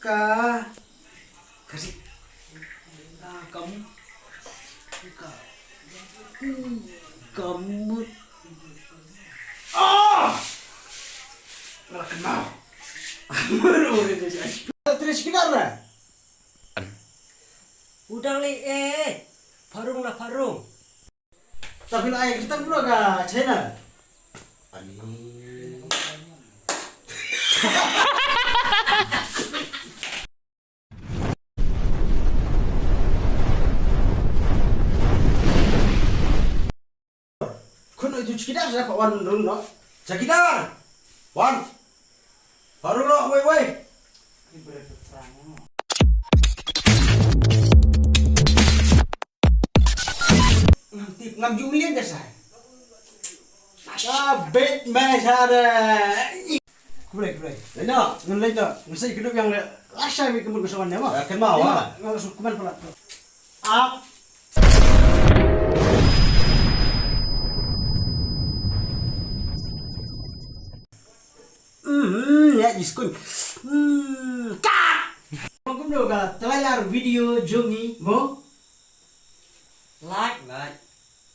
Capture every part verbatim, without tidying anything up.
Ka. Ka si. Ka kam. Ka. Ka mut. Ah! Ngala kynmaw. Mut ore de jai. Tres kinar na. Udang le eh. Parung la parung. Tapi la ai kita pura ka China. Ani. Khun oi tu chikidar sa pa wan run no. Chikidar. Wan. Baru no wei wei. Ngam tip, ngam ju mlien da sa. Ka bet me sa de. Kublai, kublai. Lena, ngan lei to. Ngan sei kedup yang de. Lashai mi kemut kesawan ne ma. Ya, kemau, ah. Ngan su kuman pala. Ap. Hmm, ya, jiskun. Hmm, cut. Kumno ka trailer video jong ngi mo? Like, like,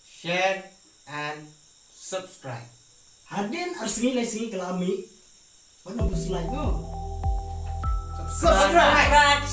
share and subscribe. Hadien ar sngi lai sngi ka la mih. Wat nym slide mo. Subscribe.